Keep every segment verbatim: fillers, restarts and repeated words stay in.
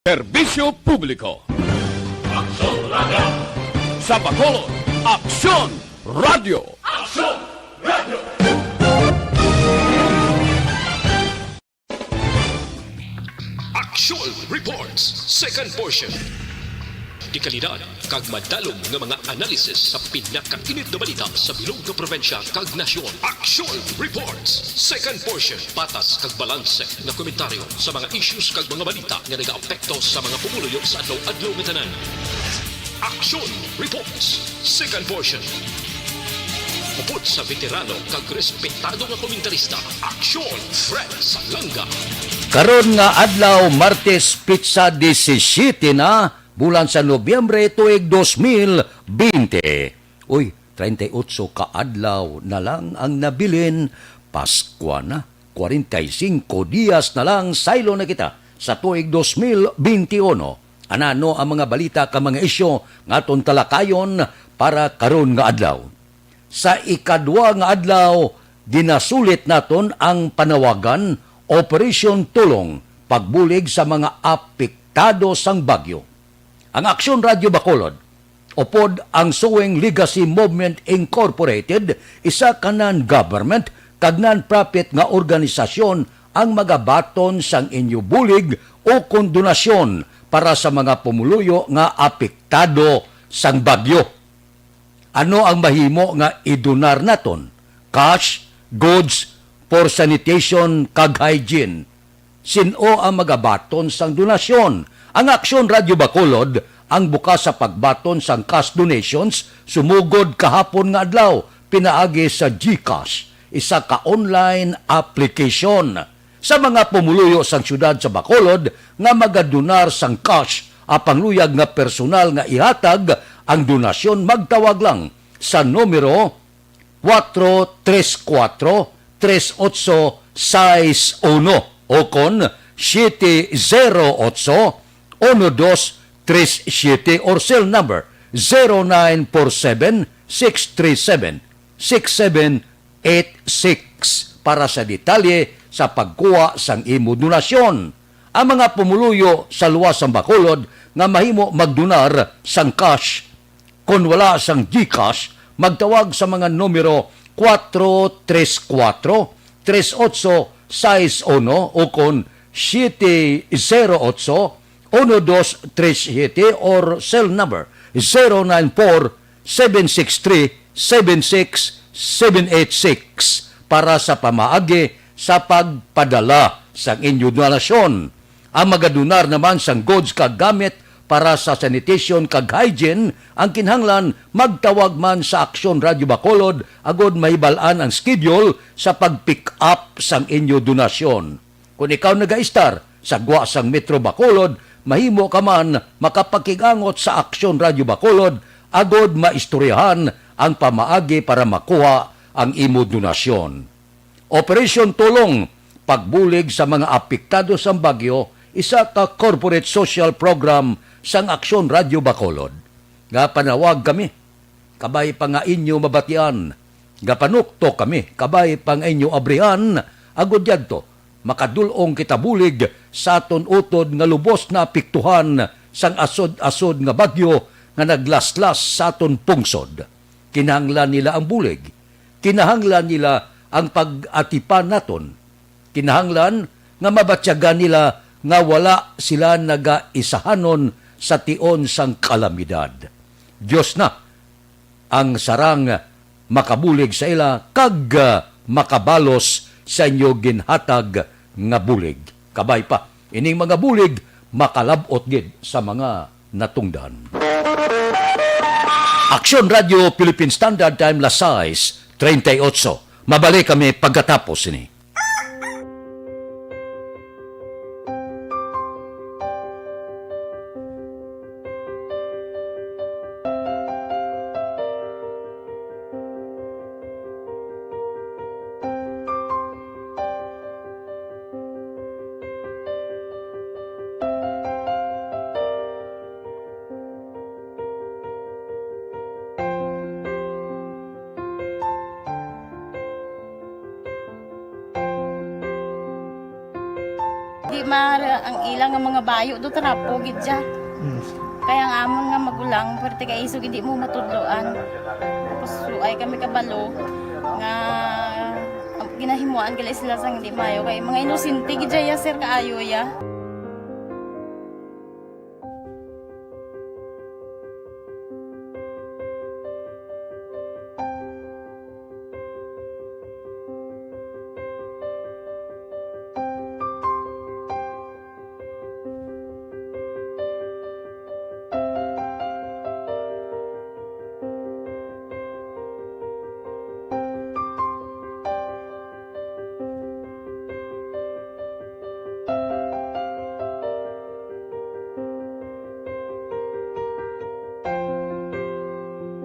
Serbisyo publiko. Aksyon Radio. Sa Bacolod, Aksyon Radio. Aksyon Radio. Aksyon Reports, second portion. Dekalidad kag madalom nga mga analysis sa pinakainit nga balita sa bilog nga probinsya kag nasyon. Aksyon Reports, second portion. Patas kag balanse nga komentaryo sa mga issues kag mga balita nga nagaapekto sa mga pumuluyo sa adlaw-adlaw nga tanan. Aksyon Reports, second portion. Upod sa veterano kag respetado nga komentarista, Aksyon Fred Salanga. Karon nga adlaw, Martes, petsa disisyete na, bulan sa Nobyembre, tuig dos mil bente. Uy, treinta y ocho ka adlaw na lang ang nabilin, Paskwa na. Kwarenta y singko dias na lang, saylo na kita sa tuig dos mil bente uno. Anano ang mga balita kag mga isyu nga aton talakayon para karon nga adlaw? Sa ikadwa nga adlaw, ginasulit naton ang panawagan Operation Tulong pagbulig sa mga apektado sang bagyo. Ang Aksyon Radyo Bacolod, upod ang Sowing Legacy Movement Incorporated, isa ka non-government kag non-profit nga organisasyon, ang magabaton sang inyo bulig o kon donasyon para sa mga pumuluyo nga apektado sang bagyo. Ano ang mahimo nga idonar naton? Cash, goods, for sanitation kag hygiene. Sin-o ang magabaton sang donasyon? Ang Aksyon Radyo Bacolod ang bukas sa pagbaton sang cash donations sumugod kahapon nga adlaw pinaagi sa GCash, isa ka online application. Sa mga pumuluyo sang siyudad sa Bacolod nga magadonar sang cash apang luyag nga personal nga ihatag ang donasyon, magtawag lang sa numero kuwatro tres kuwatro, tres otso sais uno o kon siyete zero otso, uno dos tres siyete or cell number zero nine four seven, six three seven, six seven eight six para sa detalye sa pagkuha sang imo donasyon. Ang mga pumuluyo sa luwas sang Bacolod nga mahimo magdonar sang cash kon wala sang GCash, magtawag sa mga numero kuwatro tres kuwatro, tres otso sais uno o kon siyete zero otso, uno dos tres siyete or cell number zero nine four, seven six three, seven six seven eight six para sa pamaagi sa pagpadala sang inyo donasyon. Ang magadonar naman sang goods kag gamit para sa sanitation kag hygiene, ang kinahanglan magtawag man sa Aksyon Radyo Bacolod agod mahibal-an ang schedule sa pag-pick up sang inyo donasyon. Kon ikaw nagaistar sa gwa sang Metro Bacolod, mahimo ka man makapakig-angot sa Aksyon Radyo Bacolod agod maistoryahan ang pamaagi para makuha ang imo donasyon. Operation Tulong, pagbulig sa mga apektado sang bagyo, isa ka corporate social program sang Aksyon Radyo Bacolod. Nga panawag kami, kabay pa nga inyo mabatian. Gapanuktok kami, kabay pa nga inyo abrihan, agod yadto makadul-ong kita bulig sa aton utod nga lubos naapektuhan sang asod-asod nga bagyo nga naglaslas sa aton pungsod. Kinahanglan nila ang bulig. Kinahanglan nila ang pag-atipan naton. Kinahanglan nga mabatyagan nila nga wala sila nagaisahanon sa tion sang kalamidad. Dios na ang sarang makabulig sa ila kag, ah, makabalos sa inyo ginhatag nga bulig. Kabay pa, ining mga bulig makalab-ot gid sa mga natungdan. Aksyon Radio Philippine Standard Time, las sais treinta y ocho. Mabalik kami pagkatapos sini. Mar, ang ila nga mga bayo do trapo gid siya. Mm. Kaya ang amon nga magulang, pwerte kay isog hindi mo matudloan. Tapos suay kami kabalo nga ginahimuan gali sila sang hindi maayo. Kay mga inosente gid siya, sir, kaayo ya.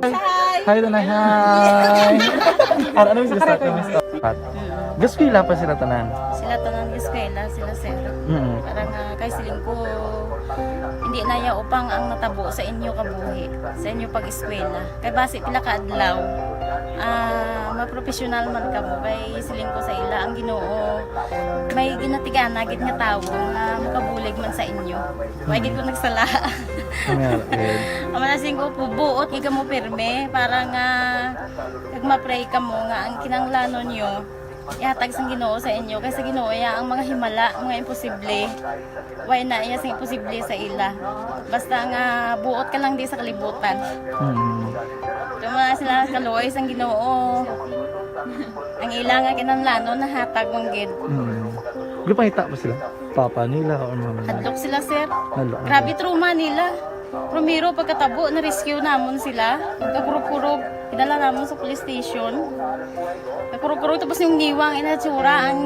Hi. Hi, Tanay. Hi. Ano, ano yung sila sa akin? Pat. Gaskwela pa sila tanan. Sila tanan gaskwela, sila sir. Mm. Parang, ah, kay siling ko, hindi na ya upang ang natabo sa inyo kabuhi, sa inyo pag-eskwela. Kay basi pila ka adlaw, ah, mapropesyonal man kamo. Kay siling ko sa ila, ang Ginoo may ginatigana gid nga tawo nga makabulig man sa inyo. Wa gid ko nagsala. Amen. Ang manasing ko, buot gid kamo pirme para nga kag ma-pray kamo nga ang kinahanglanon nyo ihatag sang Ginoo sa inyo, kay sa Ginoo ya ang mga himala, mga imposible. Way na iya sing imposible sa ila. Basta nga buot ka lang di sa kalibutan. Mm. Kamo na sila kaluoy sang Ginoo. Ang ila nga kinahanglanon nahatag man gid. Mm. Gipangita ba sila? Papa nila or mama nila? Hadlok sila, sir. Hadlok. Grabe trauma nila. Primero, pagkatabo, na-rescue namon sila. Nagkakurog-kurog, idala namon sa police station. Nagkurog-kurog, tapos yung niwang inatsura, ang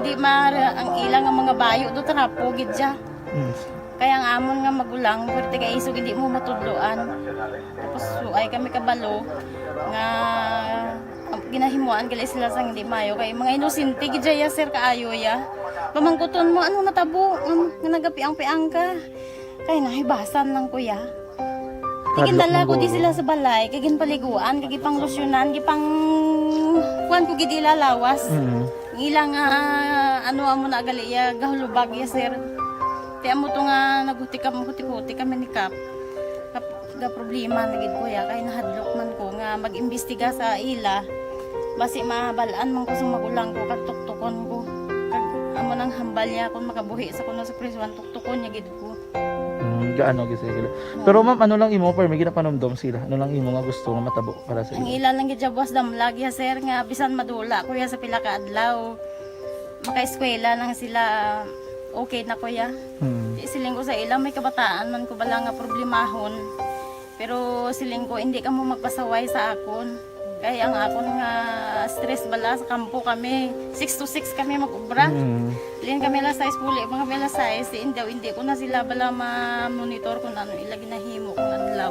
di ma-, ang ilang ang mga bayo do, trapo gid siya. Mm. Kaya ang amon nga magulang, pwerte kay isog, hindi mo matudloan. Tapos, suay kami kabalo nga, um, ginahimuan gali sila sang hindi maayo. Kay mga inosente gid ya, sir, kaayo ya. Pamangkuton mo, ano natabo? Um, nga nagapiang-piang ka? Kay nahibasan lang, kuya. Hadlok. Tigindala ko di sila sa balay, kay ginpaliguan, kay gipanglusyonan, gipang kuan ko gid ila lawas. Mm. Ang ila nga, ah, ano amo na gali ya, gahulubag ya, sir. Ti amo to nga naghuti kam-, huti-huti kami ni Kap. Kap-, ga problema na gid ko ya, kay nahadlok man ko nga mag-imbestiga sa ila. Basi mabalaan man ko sa magulang ko, kag tuktukon ko. Kag amo nang hambal niya kung makabuhi sa kuno sa prisuan, tuktukon niya gid ko. Mm, gaano gid sila. Oo. Pero ma'am, ano lang imo, pero may ginapanumdom sila? Ano lang imo nga gusto nga matabo para sa ila? Ang ila lang gid siya, buwas damlag ya, sir, nga bisan madula ko ya sa pila ka adlaw, makaeskwela lang sila, okay na ko ya. Hmm. Di siling ko sa ila, may kabataan man ko bala nga problemahon. Pero siling ko, hindi kamo magpasaway sa akon. Kay ang akon nga stress bala sa kampo kami, six to six kami mag-obra. Mm. Lin kami alas sais, puli pa kami alas sais. Si Indaw, hindi ko na sila bala ma-monitor kung ano ila ginahimo kung adlaw.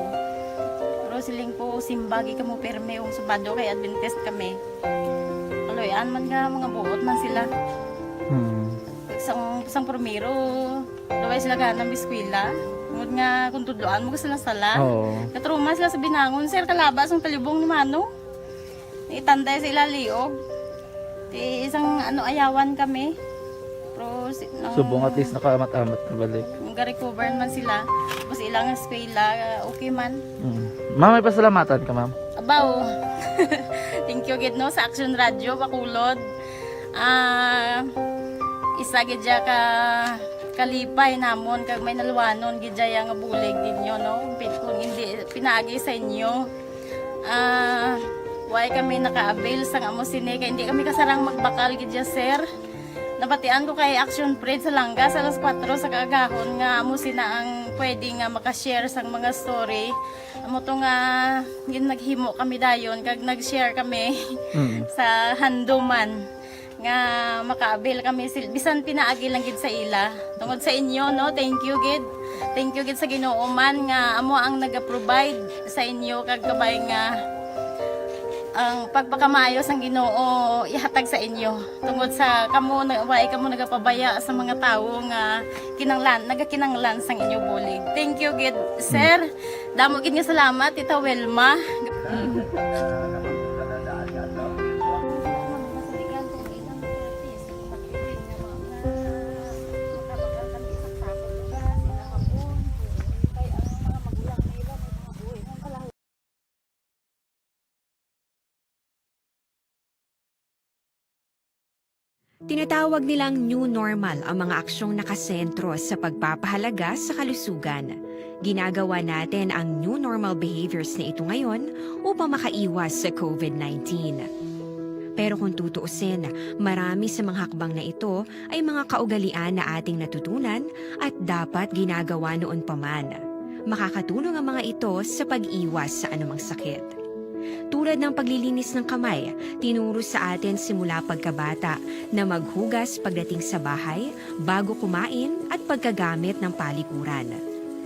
Pero siling ko, simbagi kamo pirme kung Sabado kay Adventist kami. Kaluy-an man nga mga buot man sila. Mm. Sang, sang primero, Luway sila gana mag-eskwela. Tungod nga kung tudloan mo sila sala. Oo. Natrauma sila sa binangon, sir, kalaba sang talibong ni Mano. Itanday sa ila liog. Ti isang ano, ayawan kami. Pero si, nang Subong at least nakaamat-amat na balik. Nang ga-recover man sila. Tapos ilang eskwela, okay man. Mm. Ma'am, may pasalamatan ka, ma'am? Abaw. Thank you gid, no, sa Action Radio Bacolod. Ah, isa gid siya ka kalipay namon kag may naluwanon gid siya nga bulig ninyo, no? Pi-, kung hindi pinaagi sa inyo, ah, way kami naka-avail sang amo sini kay hindi kami kasarang magbakal gid siya, sir. Nabatian ko kay Action Fred sa Langga sa alas kuwatro sa kaagahon nga amo sina ang pwede nga maka-share sang mga story. Amo to nga gin-, naghimo kami dayon kag nag-share kami Mm. sa handuman nga maka-avail kami sil-, bisan pinaagi lang gid sa ila. Tungod sa inyo, no, thank you gid. Thank you gid sa Ginoo man nga amo ang naga-provide sa inyo kag kabay nga ang pagpakamaayo sang Ginoo ihatag sa inyo. Tungod sa kamo na, way kamo nagapabaya sa mga tawo nga kinanglan, nagakinanglan sang inyo bulig. Thank you gid, sir. Damo gid nga salamat, Tita Wilma. Mm. Tinatawag nilang new normal ang mga aksyong nakasentro sa pagpapahalaga sa kalusugan. Ginagawa natin ang new normal behaviors na ito ngayon upang makaiwas sa covid nineteen. Pero kung tutuusin, marami sa mga hakbang na ito ay mga kaugalian na ating natutunan at dapat ginagawa noon pa man. Makakatulong ang mga ito sa pag-iwas sa anumang sakit. Tulad ng paglilinis ng kamay, tinuro sa atin simula pagkabata na maghugas pagdating sa bahay, bago kumain at pagkagamit ng palikuran.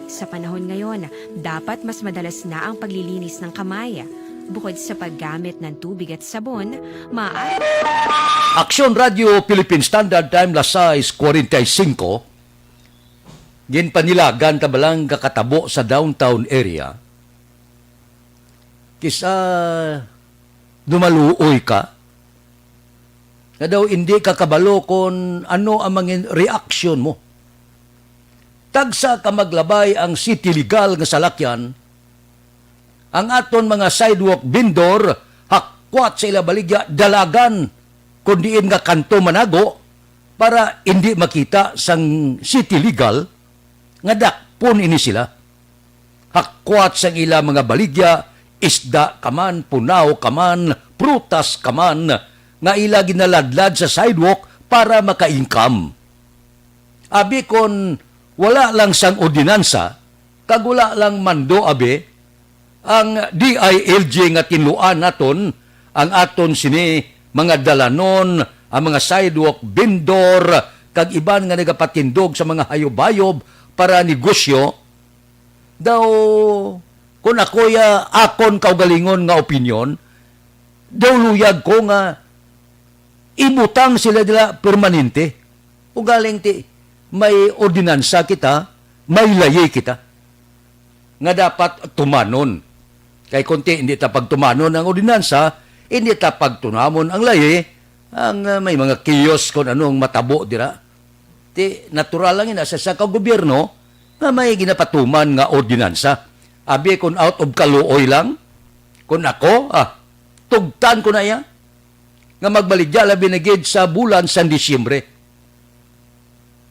Sa panahon ngayon, dapat mas madalas na ang paglilinis ng kamay. Bukod sa paggamit ng tubig at sabon, maaari Aksyon Radio Philippine Standard Time, las sais kuwarenta y singko. Ginpanilagan ta ba lang kakatabo sa downtown area? Kisa dumaluoy ka, nga daw hindi ka kabalo kon ano ang mangin reaksyon mo. Tagsa ka maglabay ang city legal nga salakyan, ang aton mga sidewalk vendor hakwat sa ila baligya dalagan, kun diin nga kanto manago, para hindi makita sang city legal nga dakpon ini sila. Hakwat sang ila mga baligya, isda ka man, punaw ka man, prutas ka man, nga ila ginaladlad sa sidewalk para maka-income. Abi kon wala lang sang ordinansa, kag wala lang mando, abi, ang D I L G nga tinluan naton, ang aton sini mga dalanon, ang mga sidewalk vendor, kag iban nga nagapatindog sa mga hayob-hayob para negosyo, daw, kun ako ya, akon kaugalingon nga opinyon, daw luyag ko nga ibutang sila dila permanente. Ugaling ti may ordinansa kita, may layi kita nga dapat tumanon. Kay kun ti hindi ta pagtumanon ang ordinansa, hindi ta pagtunamon ang layi, ang, ah, may mga kiyos kung ano ang matabo dira. Ti natural lang ina sa isa ka gobyerno nga may ginapatuman nga ordinansa. Abi, kung out of kaluoy lang, kung ako, ah, tugtan ko na iya nga magbaligya labi na gid sa bulan sang Disyembre.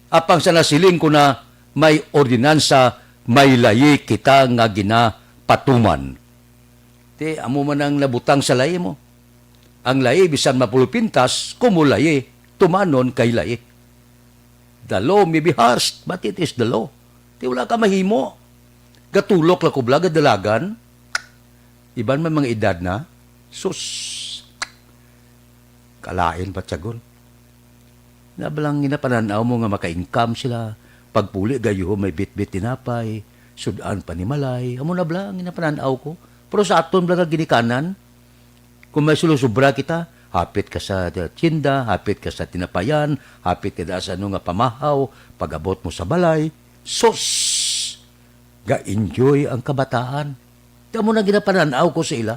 Apang sa nasiling ko na may ordinansa, may layi kita nga ginapatuman. Ti, amo man ang nabutang sa layi mo. Ang layi, bisan mapulupintas, kumo layi, tumanon kay layi. The law may be harsh, but it is the law. Ti, wala ka mahimo. Gatulok lang ko bala, gadalagan. Iban man mga edad na, sus, kalain pa tiyagon. Na bala ang ginapanan-aw mo nga maka-income sila, pagpuli gayuho may bitbit tinapay, sud-an panimalay, amo na bala ang ginapanan-aw ko. Pero sa aton bala nga ginikanan, kung may sulusubra kita, hapit ka sa tienda, hapit ka sa tinapayan, hapit ka da sa ano nga pamahaw, pag-abot mo sa balay, sus! Ga-enjoy ang kabataan. Amo na ginapanan-aw ko sa ila.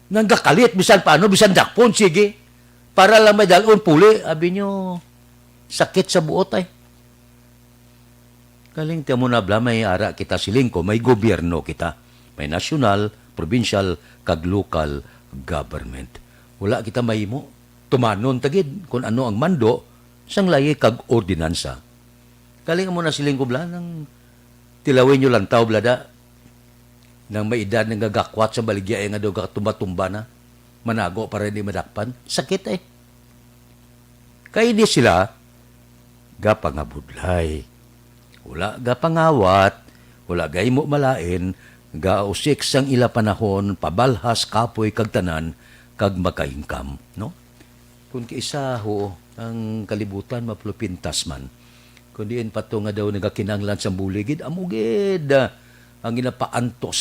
Nanggakalit, bisan paano, bisan dakpon, sige. Para lang may dalon puli, abi nyo, sakit sa buot ay. Galing, ti amo na bala, may ara kita siling ko, may gobyerno kita. May nasyonal, probinsyal, kag lokal government. Wala kita mahimo. Tumanon ta gid kung ano ang mando sang layi kag ordinansa. Galing, amo na siling ko bala, nang tilawin nyo lang tao bala da. Nang may edad nga gagakwat sa baligya, eh, nga daw gatumba-tumba na. Manago para hindi madakpan. Sakit, eh. Kay di sila gapangabudlay. Wala gapangawat, wala gahimo malain, gausik sang ila panahon, pabalhas, kapoy, kag tanan, kag maka-income, no? Kung kaisa, ho, ang kalibutan mapulupintas man. Kung diin pa to nga daw nagakinahanglan sang buligid, amo gid, ah, ang ginapaantos.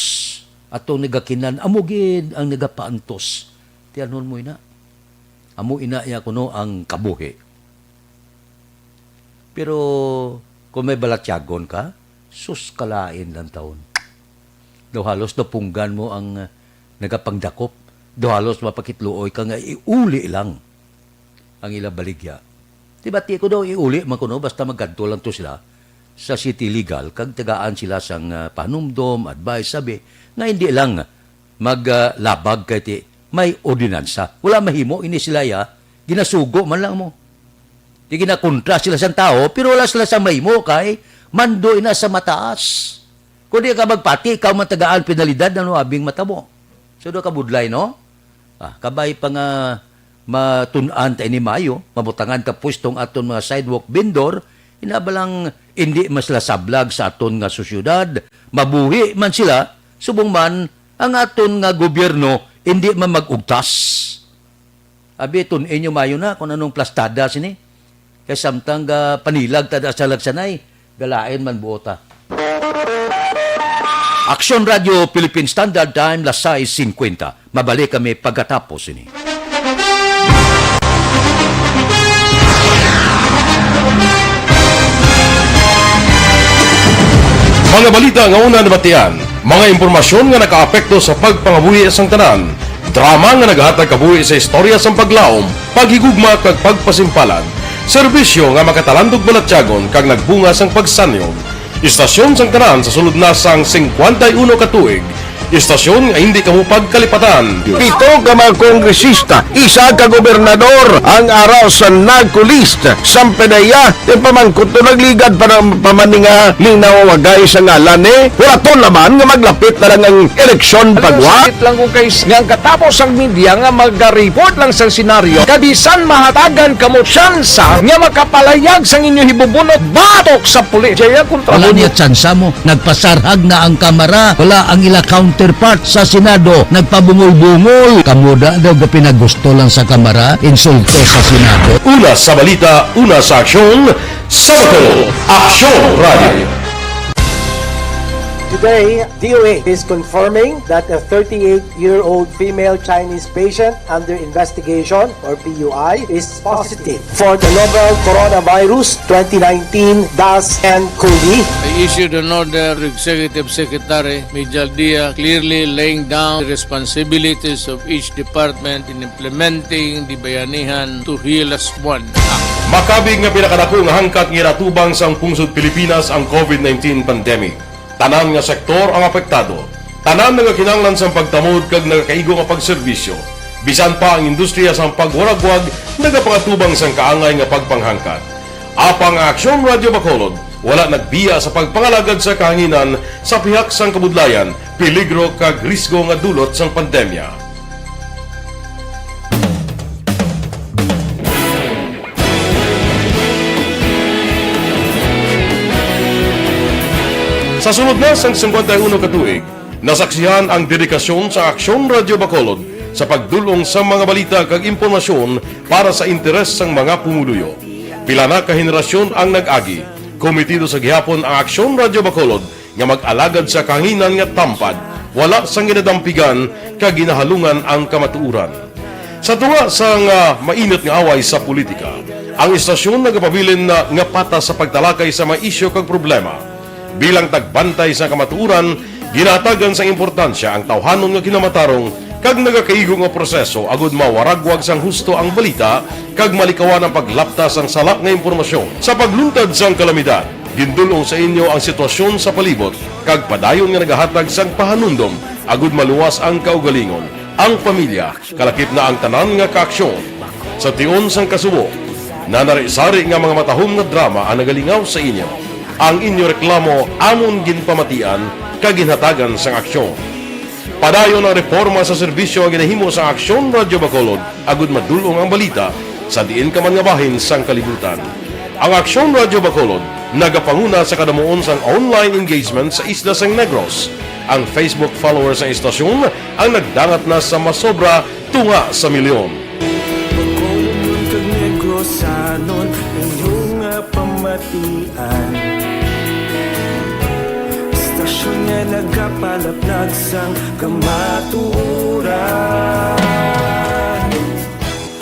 Atong nagakinan, amo gid ang nagapaantos. Tiyanhon mo ina. Amo ina iya kuno ang kabuhi. Pero kung may balatyagon ka, sus, kalain lang taon. Daw halos napunggan mo ang, ah, nagapangdakop. Daw halos mapakitluoy ka nga iuli lang ang ila baligya. Ti bati ko daw iuli man kuno basta magkadto lang to sila sa city legal kag tagaan sila sang, ah, panumdom, advice, sabi nga hindi lang mag, ah, labag kay ti may ordinansa. Wala mahimo ini sila ya Ginasugo man lang mo. Di ginakontra sila sa tao, pero wala sila sa mahimo kay mando ina sa mataas. Kung di ka magpati, ikaw man tagaan penalidad na nuabing matabo. So, do kabudlay, no? Ah, kabay pa nga matun-an ta ini maayo, mabutangan ta pwesto ang aton mga sidewalk vendor, inabalang hindi man sila sablag sa aton nga sosyedad, mabuhi man sila, subong man ang aton nga gobyerno hindi man mag-ugtas. Abi, tun-in nyo maayo na kung anong plastada sini. Kay samtang ga panilag ta da sa lagsanay, galain man buota. Aksyon Radio Philippine Standard Time, las sais cincuenta. Mabalik kami pagkatapos sini. Mga balita nga una nabatian, mga impormasyon nga nakaapekto sa pagpangabuhi sang tanan, drama nga nagahatag kabuhi sa istorya sang paglaom, paghigugma kag pagpasimpalan, serbisyo nga makatalandog balatyagon kag nagbunga sang pagsanyog. Istasyon sang tanan sa sulod na sang singkwenta y uno ka tuig, istasyon nga hindi kamo pagkalipatan. Pito ka mga kongresista, isa ka gobernador ang ara sa NAGCO list. Sang PDEA, ti pamangkot to nagligad pa ng pamaninga ning nawawagay sa ngalan ni. Huraton naman nga maglapit na lang ang eleksyon. Ano pagwa. Sakit lang kung kay nga ang katapos ang media nga maga-report lang sa senaryo. Kabisan mahatagan kamo tsansa nga makapalayag sang inyo hibubunot batok sa pulis. Jaya kontra. Wala mo niya tsansa mo. Nagpasarhag na ang Kamara, wala ang ila counterpart sa Senado, nagpabungol-bungol. Kamo da daw ga pinagusto lang sa Kamara, insulto sa Senado. Una sa balita, una sa aksyon, sa Bacolod, Aksyon Radio. Today, D O A is confirming that a thirty-eight-year-old female Chinese patient under investigation, or P U I, is positive for the novel Coronavirus twenty nineteen dash N COVID. I issued an order to Executive Secretary Mijal Dia, clearly laying down the responsibilities of each department in implementing the Bayanihan to Heal Us One Act. Makabig nga pinakadako nga hangkat nga ginatubang sang pungsod Pilipinas ang COVID nineteen pandemic. Tanan nga sektor ang apektado. Tanan nagakinahanglan sang pagtamod kag nagakaigo nga pagserbisyo. Bisan pa ang industriya sang pagwaragwag nagapangatubang sang kaangay nga pagpanghangkat. Apang ang Aksyon Radio Bacolod wala nagbiya sa pagpangalagad sa kahanginan sa pihak sang kabudlayan, peligro kag risgo nga dulot sang pandemya. Sa sulod na sang singkwenta y uno ka tuig, nasaksihan ang dedikasyon sa Aksyon Radio Bacolod sa pagdul-ong sa mga balita kag impormasyon para sa interes sang mga pumuluyo. Pila na ka henerasyon ang nag-agi. Komitido sa gihapon ang Aksyon Radio Bacolod nga mag-alagad sa kahanginan nga tampad, wala sang ginadampigan kag ginahalungan ang kamatuoran. Sa tunga sang, ah, mainit nga away sa politika, ang istasyon nagapabilin na nga patas sa pagtalakay sa mga isyu kag problema. Bilang tagbantay sa kamatuoran, ginahatagan sang importansya ang tawhanon nga kinamatarong kag nagakaigo nga proseso agud mawaragwag sang husto ang balita kag malikawan ang paglapta sang sala nga impormasyon. Sa pagluntad sang kalamidad, gindul-ong sa inyo ang sitwasyon sa palibot kag padayon nga nagahatag sang pahanumdom agud maluwas ang kaugalingon, ang pamilya, kalakip na ang tanan nga kaaksyon. Sa tion sang kasubo, nanari-sari nga mga matahom nga drama ang nagalingaw sa inyo. Ang inyo reklamo amon ginpamatian kag ginhatagan sang aksyon. Padayon ang reporma sa serbisyo nga ginahimo sa Aksyon Radyo Bacolod agud madul-ong ang balita sa diin ka man nga bahin sang kalibutan. Ang Aksyon Radyo Bacolod nagapanguna sa kadamuon sang online engagement sa isla sang Negros. Ang Facebook followers sang istasyon ang nagdangat na sa masobra tunga sa milyon. Bacolod kag Negrosanon, inyo nga pamatian. Istasyon nga nagapalaplag sang kamatuoran.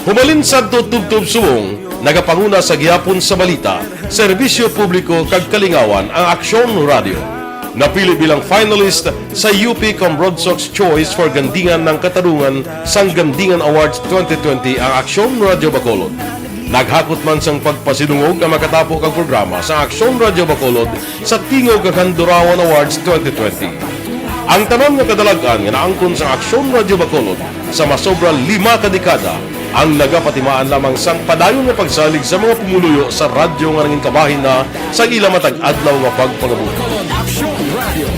Hubalin sadto tubtob subong, nagapanguna sa gihapon sa balita, serbisyo publiko kag kalingawan ang Aksyon Radyo. Napili bilang finalist sa U P Cambrodsoc's Choice for Gandingan ng Katarungan sang Gandingan Awards twenty twenty ang Aksyon Radyo Bacolod. Naghakot man sang pagpasidungog ang makatapo kag programa sa Aksyon Radyo Bacolod sa Tingog kag Handurawan Awards twenty twenty. Ang tanan nga kadalag-an nga naangkon sang Aksyon Radyo Bacolod sa masobra lima ka dekada ang nagapatimaan lamang sang padayon nga pagsalig sa mga pumuluyo sa radyo nga nangin kabahin na sa ila matag adlaw nga pagpangabuhi. Bacolod Action Radio.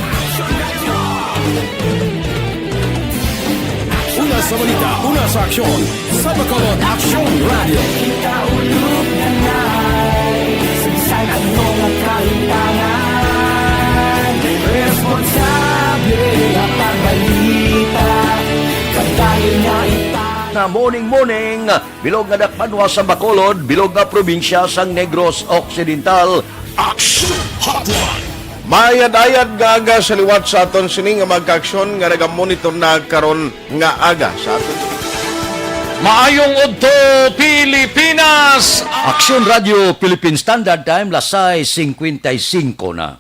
Una sa balita, una sa aksyon, sa Bacolod Action Radio. Kita ulog na na'y sinsay ano nga kahitangan. Responsable nga pagbalita, kabahin nga ita. Na morning, morning, bilog nga dakbanwa sa Bacolod, bilog nga probinsya sang Negros Occidental. Action Hotline. Mayad-ayad nga aga sa liwat sa aton sini nga mga kaaksyon nga nagamonitor na karon nga aga sa aton. Maayong udto, Pilipinas! Aksyon Radio Philippine Standard Time, las sais cincuenta y cinco na.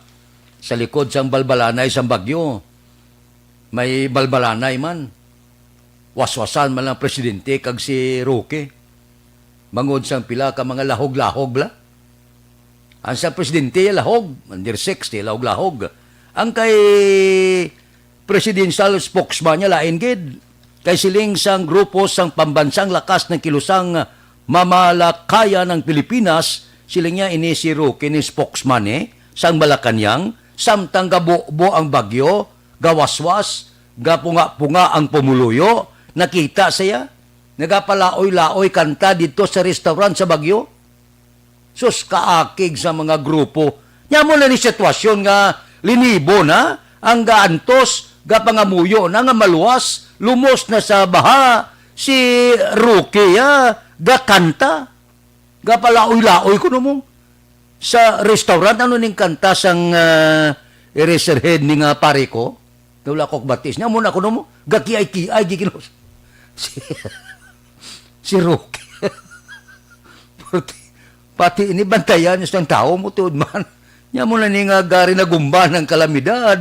Sa likod sang balbalanay sang bagyo, may balbalanay man. Waswasan man lang presidente kag si Roque. Bangod sang pila ka mga lahog-lahog bala. Ang sa presidente, lahog. Ang Dirsex, di lahog-lahog. Ang kay presidential spokesman niya, lain gid. Kay siling sang grupo sang Pambansang Lakas ng Kilusang Mamalakayan ng Pilipinas, siling niya ini si Roque ni spokesman, eh, sang Malacañang, samtang gabubo ang bagyo, gawaswas, gapunga-punga ang pumuluyo, nakita siya, nagapalaoy-laoy kanta dito sa restaurant sa Bagyo. Sus, kaakig sa mga grupo. Nya mo na ni sitwasyon nga linibo na ang gaantos, gapangamuyo na nga maluwas, lumos na sa baha, si Roque, ah, gakanta. Gapalaoy-laoy ko namo. Sa restaurant, ano ning kanta sang, ah, Eraserhead ni nga pare ko? Nga wala ko kabatis. Nya mo na ko namo, gakiay-kiay, gikinos. Si, si Roque. Pati, pati ini bantayan niya sang tawo mo, tuod man. Nya mo na ni nga gari na gumba ng kalamidad.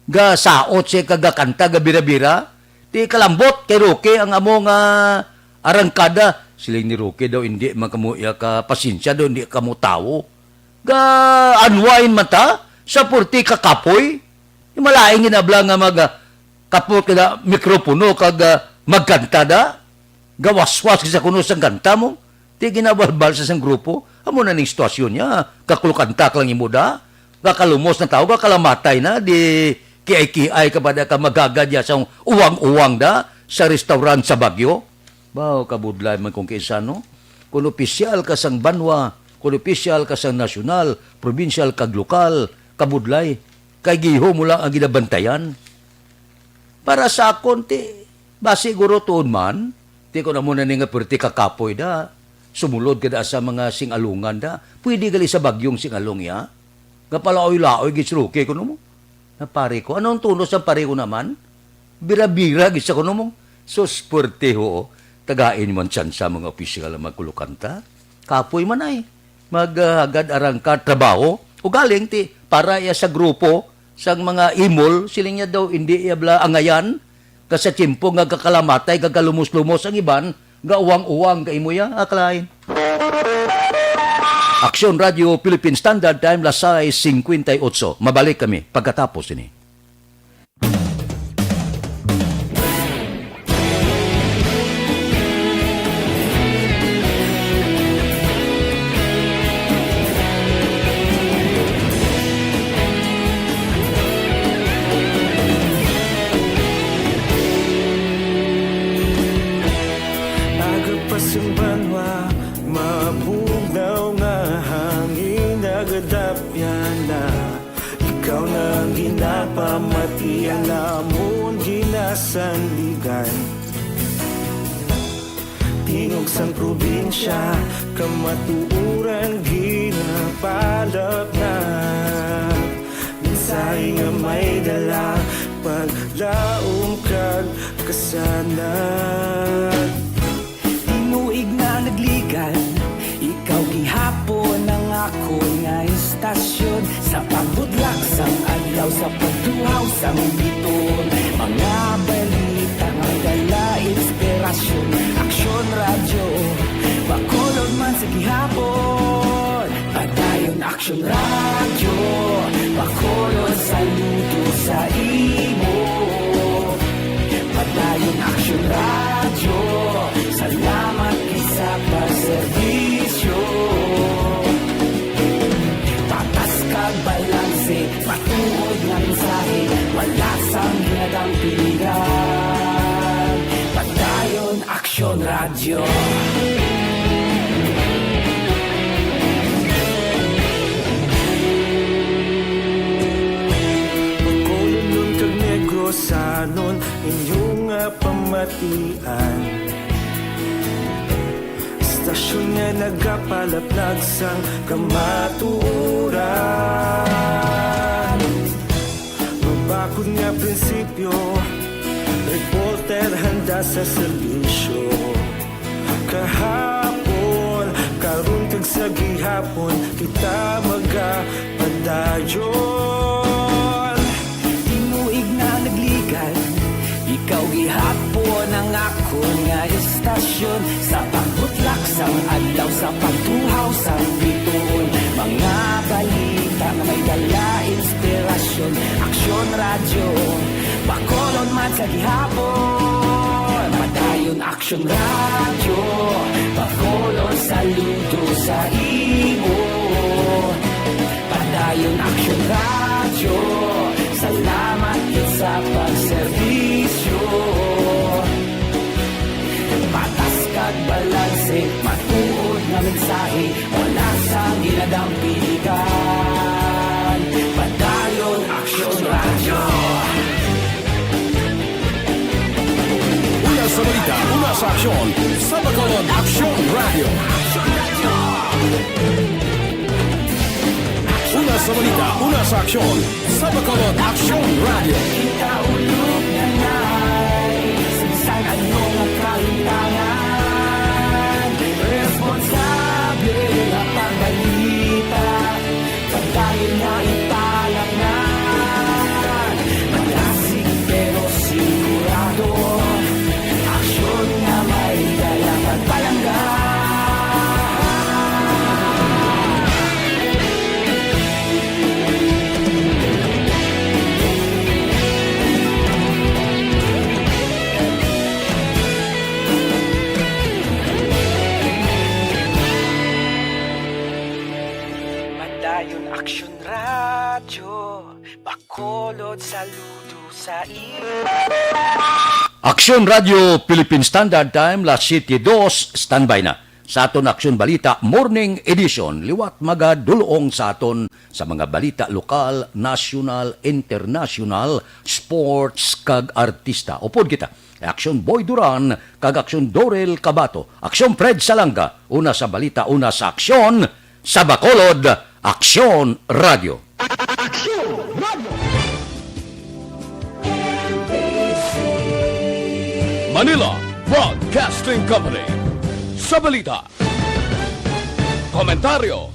Gasaot siya kag gakanta, gabira-bira. Ti kalambot kay Roque ang amo nga arangkada. Siling ni Roque daw, "Hindi man kamo iya ka pasensya daw, hindi kamo tawo. Ga-unwind man ta sa purti ka kapoy." Malain ginabla nga mag, ah, kapot ka na mikropono kag, ah, magkanta da. Gawaswas ka sa kuno sang kanta mo. Di ginabalbal sa sang grupo. Amo na ning sitwasyon niya. Kakulukanta ka lang imo da. Gakalumos na tao, gakalamatay na. Di kiay-kiay ka ba da ka magagad ya sa uwang-uwang da sa restaurant sa Baguio? Baw, kabudlay man kung kinsa, no? Kung opisyal ka sang banwa, kung opisyal ka sang nasyonal, probinsyal, kag lokal, kabudlay. Kay gihom mo lang ang ginabantayan. Para sa akon, ti, basi guro tuon man, ti, kung amo na ni nga perti ka kapoy da, sumulod ka da sa mga singalungan da, pwede gali sa bagyong singalong ya. Nga palaoy-laoy gid si Roque, kuno mo. Na pare ko, ano ang tunos ang pare ko naman? Bira-bira gid sa kuno mo. Sus, puwerte ho. Tagain man tsansa mga opisyal ang magkulukanta. Kapoy man ay. Maghagad arang ka trabaho. Ugaling ti, para iya sa grupo, sang mga imol, siling niya daw, hindi iya bala angayan. Ka sa tiyempo nga gakalamatay, gagalumos-lumos ang iban, gauwang-uwang ka imo ya, akalain. Aksyon Radio Philippine Standard Time, las sais cincuenta y ocho. Mabalik kami pagkatapos ini. Aga pa sang banwa, mabugnaw nga hangin, nagadapyan na. Ikaw na ang ginapamati, ang amon ginasandigan. Tingog sang probinsya, kamatuoran ginapalapnap. Mensahe nga may dala, paglaom kag kasanag. Tinuig na nagligan, ikaw gihapon ang akon nga istasyon. Sa pagbudlak sang adlaw, sa pagduhaw sang biton, mga balita nga dala inspirasyon. Aksyon Radyo, Bacolod man sa gihapon. Padayon Aksyon Radyo, Bacolod, saludo sa imo. Padayon Aksyon Radyo, salamat. Yo. Bacolodnon kag Negrosanon, inyo nga pamatian. Istasyon nga nagapalaplag sang kamatuoran. Mabakod nga prinsipyo, reporter handa sa serbisyo. Kahapon, karon kag sa gihapon, kita magapadayon. Tinuig na nagligad, ikaw gihapon ang akon nga istasyon. Sa pagbutlak sang adlaw, sa pagtuhaw sang bituon, mga balita nga may dala inspirasyon. Aksyon Radyo, Bacolod man sa gihapon. Padayon Aksyon Radyo, Bacolod saludo sa imo. Padayon Aksyon Radyo, salamat gid sa pagserbisyo. Patas kag balanse, matuod nga mensahe, wala sang ginadampigan. Padayon Aksyon Radyo. Una sa balita, una sa aksyon, sa Bacolod Aksyon Radyo. Una sa balita, una sa aksyon, sa Bacolod Aksyon Radyo. Kita ulog na nai, sa bisan ano nga kahintangan, responsable nga pagbalita. Pagkain nga ipalaknan, malasig pero sigurado. Aksyon nga may dala kag palangga. Padayon Aksyon Radyo, Bacolod saludo sa imo. Aksyon Radyo Philippine Standard Time, las siete dos, standby na sa aton Aksyon Balita Morning Edition. Liwat magadulong sa aton sa mga balita lokal, nasyonal, internasyonal, sports, kag artista. Upod kita, Aksyon Boy Duran kag Aksyon Dorel Cabato, Aksyon Fred Salanga, una sa balita, una sa aksyon, sa Bacolod, Aksyon Radyo. Aksyon Radyo. Manila Broadcasting Company. Sa balita, komentaryo,